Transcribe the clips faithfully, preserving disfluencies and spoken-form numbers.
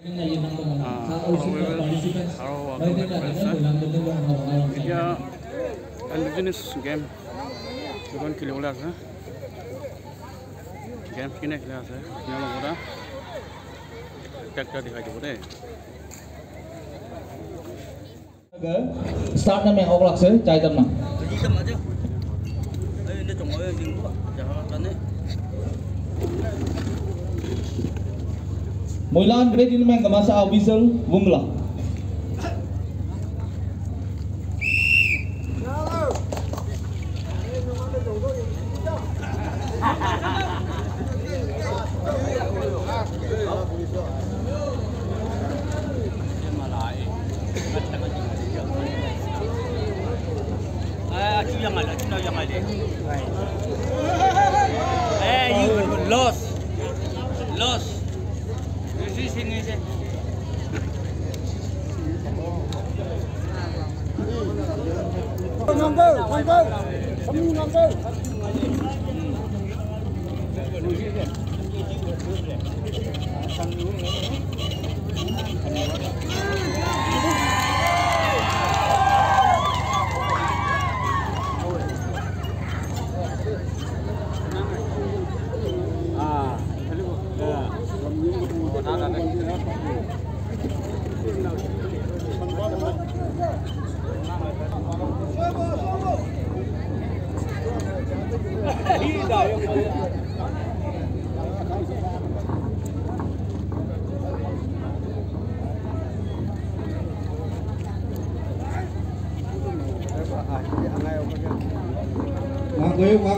Ah, aro walk-in kuri ase. Etia indigenous game etu khan kheli bole ase. Games kine kheli ase. Enika lagile ekta ekta dikhai dibo de. Start na me ok lak se, chai tam na. Moilan grade in men kamasa official wungla. Eh, you lost. Lost. Ngang kayo, ngang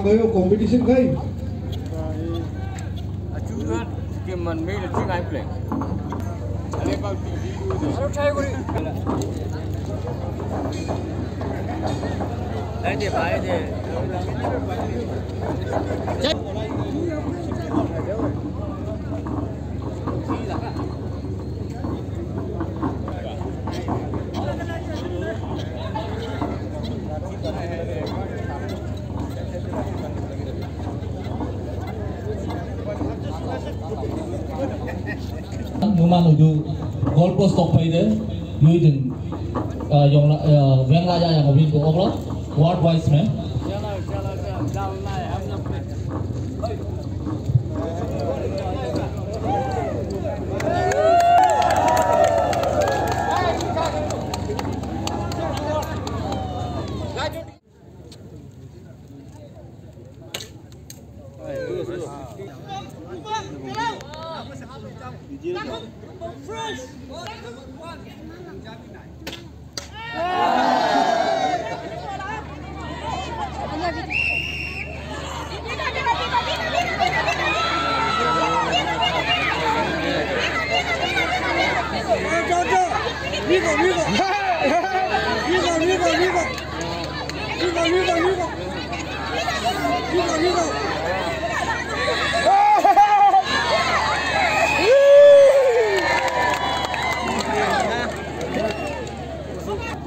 kayo, competition kayo. Numan uju goal post tok phai de, yui jin, ah, yong la, ah, weng la ya yang win ko oklo, ward wise me.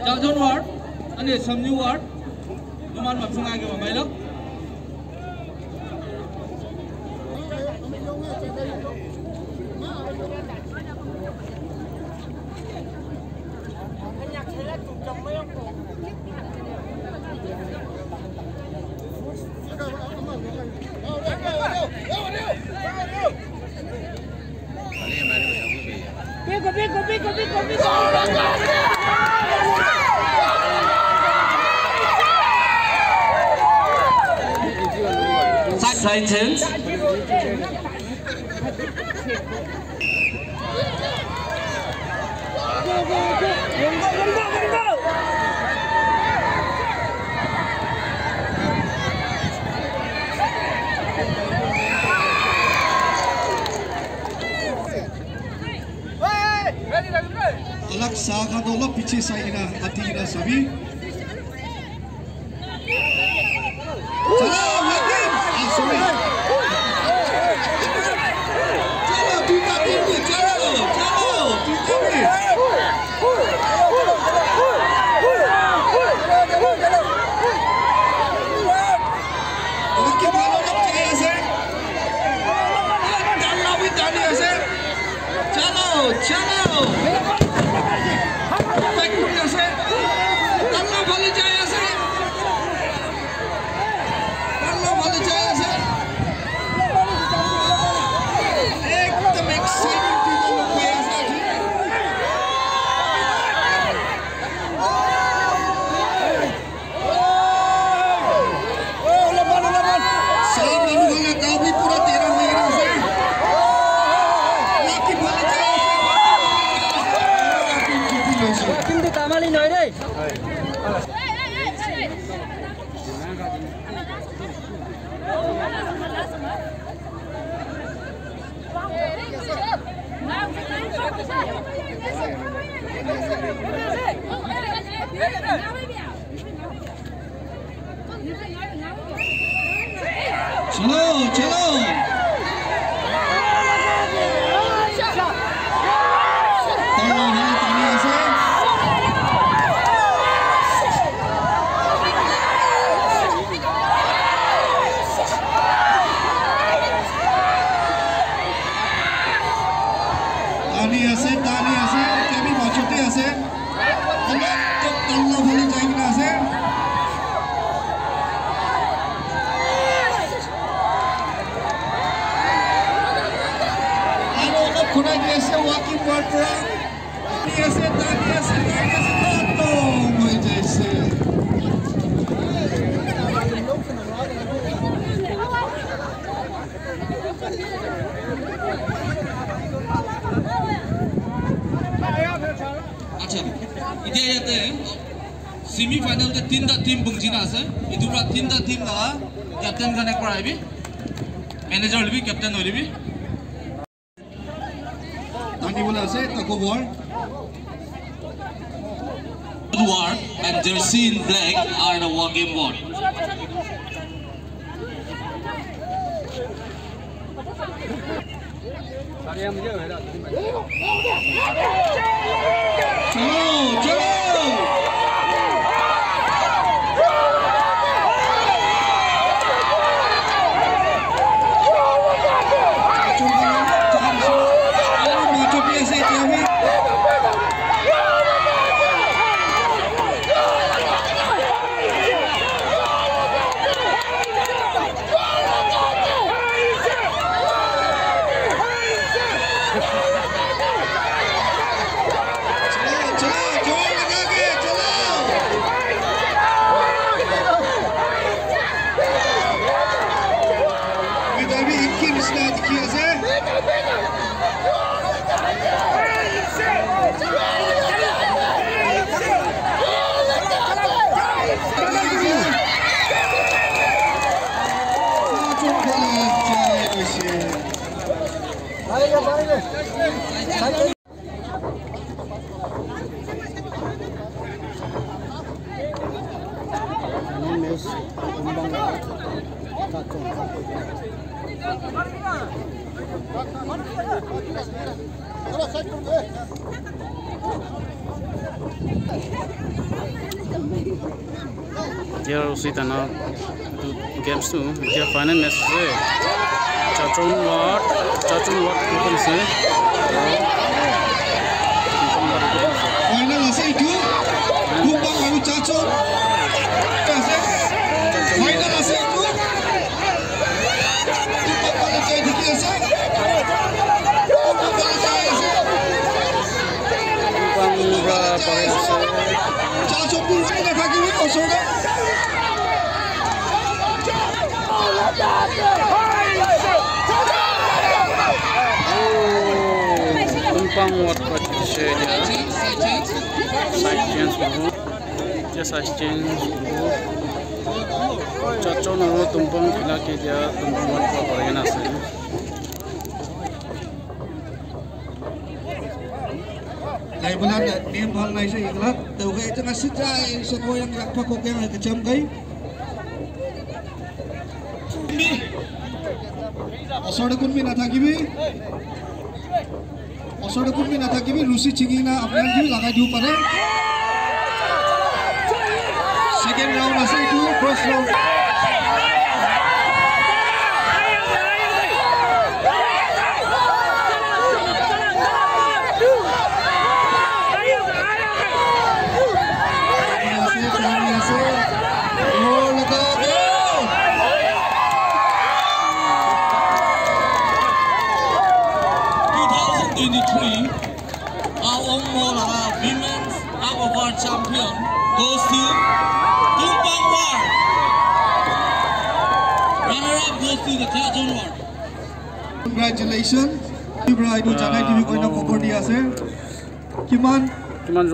Jajon ward, ani Samnyu ward, numan mapsang age wa mailak. Side change. Alak sa khan toh olop piche sai kena ati kena sabi. Chalo, Wakim! Ah, sorry. Chalo, duita team ni, chalo, chalo, duita team ni. Wakim bhalo log jai ase. Dalla bhi dali ase. Chalo, chalo. Back kuri ase. Tarla phale jai ase. Tarla phale jai ase. Ekdam exciting team koi ase aji. Sab manu khan laga gaon bi pura tera hoi kena ase. Lucky bhale jai ase. Lucky bhale jai ase. Team tu tamali nohoi re. Chalo, chalo. Talo hoi tani ase. Tani ase, tani ase, etia bi majo te ase. Olop tok tarla phale jai kena ase. Aru olop khulai di ase, walking board pura. Tani ase, tani ase, tani ase, khatam hoi jaise. Acha, etia yate semi final te tinta team punchi na ase. Etu para tinta team laga captain khan ekbar ahibi. Manager hoilebi, captain hoilebi. Tani bola ase, tug of war. War and jersey in black are the walking war. Chalo, chalo. Etia aro sitana etu games tu etia final match ase. Chachon Ward, Chachon Ward etu ase. Final ase etu. Tumpang aru Chachon ase. Final ase etu. Tumpang Ward para jitishe etia. Side change kuribo. Etia side change kuribo. Chachon aru Tumpang khila ke etia Tumpang Ward para kori kena ase. Lai bula name bhal nai se ikla. Tau ke itna sijai se ko yang yak pa ko kya ke cham gai. Asor kun bi na thakibi. Asor kun bi na thakibi. Rusi chingi na apni bi lagai dibo pare. Second round ase etu, first round. twenty-three, Awo Mo laga women's tug of war champion goes to Tumpang Ward. Runner-up goes to the Jajon Ward. Congratulations. Tibra etu jagai dibi koina khobor di ase. Kiman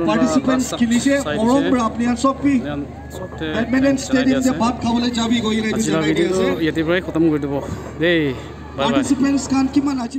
participants khilise, morom para apni khan sob bi badminton stadium te bhat khabole jabi koi kena etu jagai di ase. Yate parai khatam kori dibo. Dei, bye bye. Participants khan kiman aji